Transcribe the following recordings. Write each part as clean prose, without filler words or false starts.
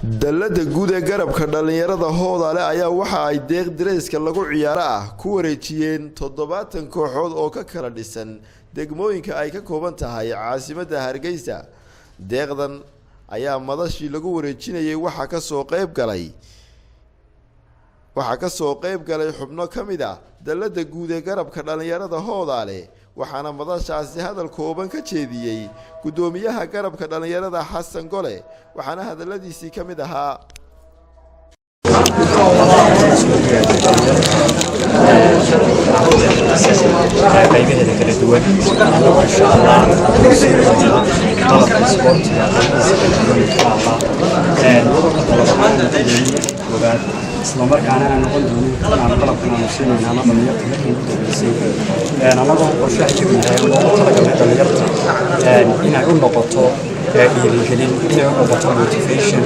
Dallada guud ee garabka dhallinyarada Hoodaale ayaa waxa ay deeq dirayska lagu ciyaaro ah ku wareejiyeen 70 kooxood oo ka kala dhisan degmooyinka ay ka kooban tahay caasimadda Hargeysa. Deeqdan ayaa madashii lagu wareejinayay waxaa kasoo qeyb galay xubno ka mid ah dallada guud ee garabka dhallinyarada Hoodaale, waxaana madashaasi hadal kooban ka jeediyey guddoomiyaha garabka dhallinyarada, Xasan Gole, waxaana hadaladiisii ka mid ahaa: Qaybaheeda kala duwan, anagoo insha Allah siin doona qalabka isboortiga qaybihiisa kala duwan, insha Allah qalab ahaan koobaad, islamarkaana aan noqon doonin aan qalabkan aanu siinayna ama dhalinyarta markii ugu dambeysay. Anagoo qorshaha iyagu yahay loogu talagalnay dhalinyarta inay u noqoto dhiirigelin, inay u noqoto motivation,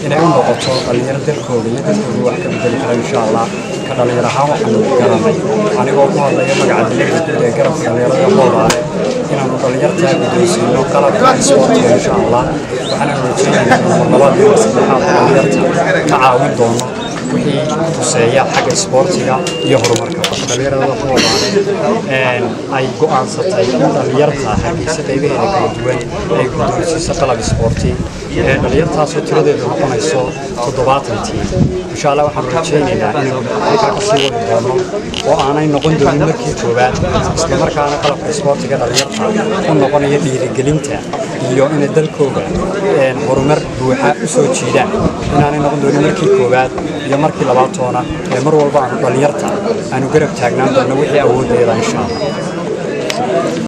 inay u noqoto dhalinyaro dalkooda iyo dadkooda wax ka bedeli kara, insha Allah. Ka dhalinyar ahaan waxaanu garanay, anigoo ku hadlaya magaca dallada guud ee garabka dhalinyarada Hoodaale, inaanu dhalinyartaa guddoonsiino qalabka isboortiga, insha Allah. Waxaanu rajaynaynaa mar labaad iyo mar saddexaad dhalinyarta ka caawin doono wixii khuseeya xagga isboortiga iyo horumarka dhalinyarada Hoodaale. Ay go'aansatay in dhalinyarta Hargeysa qaybaheeda kala duwan ay guddoonsiiso qalab isboorti, dhalinyartaasoo tiradeedu noqonayso 70 team. Insha Allah waxaanu rajaynaynaa inaynu halkaa ka sii wadi doono oo aanay noqon doonin markii koowaad, islamarkaana qalabka isboortiga dhalinyarta u noqonaya dhiirigelinta iyo inay dalkooda horumar buuxa u soo jiidaan, inaanay noqon doonin markii koowaad iyo markii labaad toona, ee mar walba aanu dhalinyarta aanu garab taagnaan doono wixii awooddeeda, insha Allah.